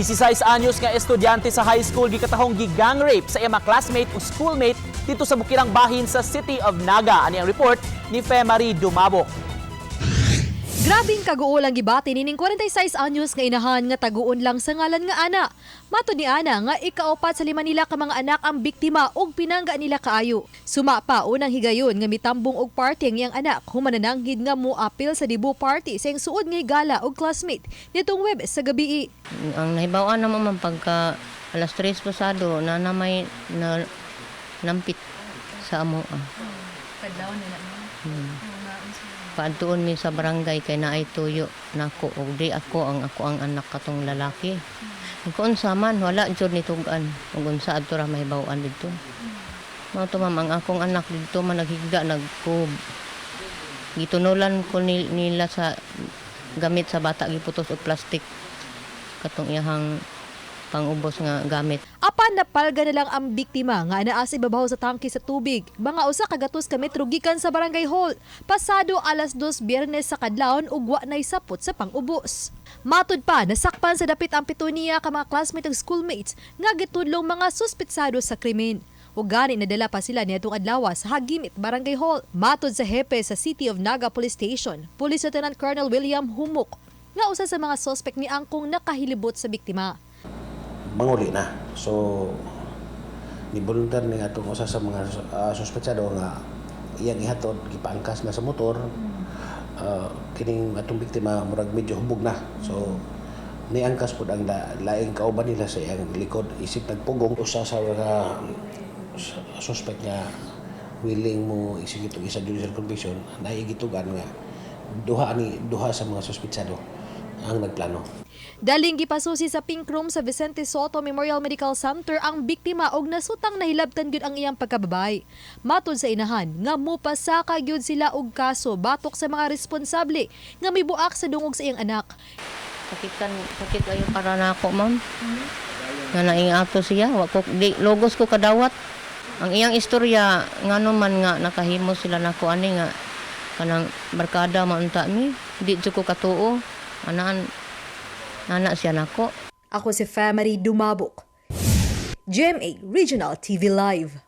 16 anyos nga estudyante sa high school gikatahong gigang rape sa iyang mga classmate o schoolmate dito sa Bukirang Bahin sa City of Naga. Ani ang report ni Femary Dumabok. Grabing kaguol ang gibati nining 46 anyos nga inahan nga taguon lang sa ngalan nga Ana. Matod ni Ana nga ikaupat sa lima nila ka mga anak ang biktima ug pinangga nila kaayo. Suma pa unang higayon nga mitambong og party ang iyang anak, human nananghid nga moapil sa debut party sa iyang suod nga higala og classmate nitong Webes sa gabii. Ang nahibaw-an naman, ma'am, pagka alas 3 pasado na na may na, nampit sa amo. Ah. Paadtuon mi sa barangay kay naay tuyo nako og di ako ang anak katong lalaki. Kung unsa man, wala jud ni tug-an ug unsa adto ra mahibaw-an didto. Mao to, ma'am, ang akong anak didto man naghigda, nagkub. Gitunulan ko nila sa gamit sa bata, giputos og plastic katong iyahang pangubos nga gamit. Apan napalga na lang ang biktima nga anaa sa ibabaw sa tangke sa tubig. Mga 100 ka metro gikan sa barangay hall. Pasado alas 2 Biyernes sa kadlawon ug wa nay sapot sa pangubos. Matud pa, nasakpan sa dapit ang pito niya ka mga classmate ug schoolmates nga gitudlong mga suspetsado sa krimen. Ug gani nadala pa sila niadtong adlaw sa Hagimit Barangay Hall. Matod sa hepe sa City of Naga Police Station, Police Lieutenant Colonel William Humok, nga usa sa mga suspect ni angkong nakahilibot sa biktima. Manguli na. So, ni volunteer ni atong usa sa mga suspetsado nga iyang ihatod, gipaangkas na sa motor. Kining atong biktima murag medyo hubog na. So, niangkas pud ang laing kauban nila sa iyang likod isip nagpugong. Usa sa mga suspect nga willing mo execute og isa judicial conviction, naigitugan nga duha ni duha sa mga suspetsado ang nagplano. Daling gipasusi sa Pink Room sa Vicente Soto Memorial Medical Center ang biktima og nasutang nahilabtan gyud ang iyang pagkababay. Matod sa inahan nga mupasaka gyud sila og kaso batok sa mga responsable nga mibuak sa dungog sa iyang anak. Sakitan, sakit ayo para nako, ma'am. Nga naing ato siya, wa ko di logos ko kadawat. Ang iyang istorya ngano man nga nakahimo sila nako ani nga kanang barkada man unta mi, di jud ko katuo. Anaan anak siya nako. Ako si Family Dumabok. GMA Regional TV Live.